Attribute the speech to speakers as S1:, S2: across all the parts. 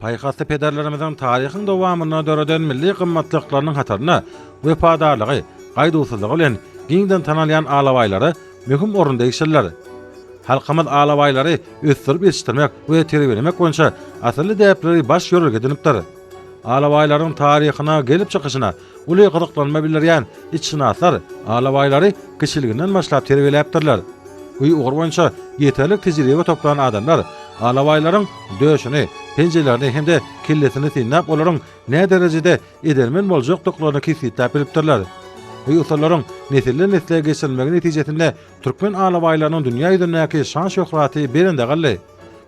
S1: Paýhasly pederlerimiziň taryhyň dowamynda döreden milli gymmatlyklarynyň hatarynda wepadarlygy, gaýduwsyzlygy bilen giňden tanalýan alabaýlara möhüm orun degişlidir. Halkymyz alabaýlary ösdürip ýetişdirmek we terbiýelemek boýunça asylly däpleri baş ýörelge edinipdir. Alabaýlaryň taryhyna, gelip çykyşyna uly gyzyklanma bildirýän itşynaslar alabaýlary kiçiliginden başlap terbiýeläpdirler. Bu ugur boýunça ýeterlik tejribe toplan adamlar alabaýlaryň döşüni, penjelerini hem-de kellesini synlap, olaryň näderejede edermen boljakdyklaryny kesgitläp bilipdirler. Bu usullaryň nesilden-nesle geçirilmegi netijesinde türkmen alabaýlarynyň dünýä ýüzündäki şan-şöhraty belende galdy.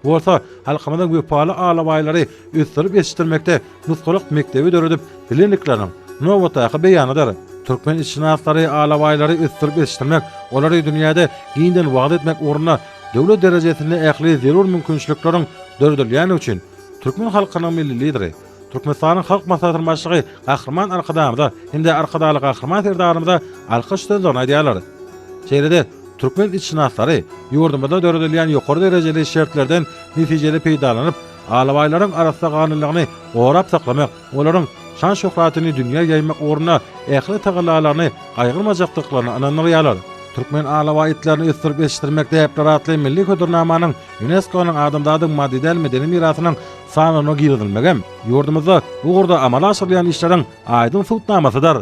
S1: Bu bolsa halkymyzyň wepaly alabaýlary ösdürip ýetişdirmekde nusgalyk mekdebi döredip bilendikleriniň nobatdaky beýanydyr. Türkmen itşynaslary alabaýlary ösdürip ýetişdirmek, olary dünýäde giňden wagyz etmek ugrunda döwlet derejesinde ähli zerur mümkinçilikleriň döredilýändigi üçin türkmen halkynyň Milli Lideri, Türkmenistanyň Halk Maslahatynyň Başlygy Gahryman Arkadagymyza hem-de Arkadagly Gahryman Serdarymyza alkyş sözlerini aýdýarlar. Şeýle-de, türkmen itşynaslary ýurdumyzda döredilýän ýokary derejeli şertlerden netijeli peýdalanyp, alabaýlaryň arassa ganlylygyny gorap saklamak, olaryň şan-şöhratyny dünýä ýaýmak ugrunda ähli tagallalaryny gaýgyrmajakdyklaryna ynandyrýarlar. Türkmen alabaý itlerini ösdürip ýetişdirmek däpleri atly milli hödürnamanyň Ýunesko-nyň adamzadyň maddy däl medeni mirasynyň sanawyna girizilmegem ýurdumyzda bu ugurda amala aşyrylýan işleriň aýdyň subutnamasydyr.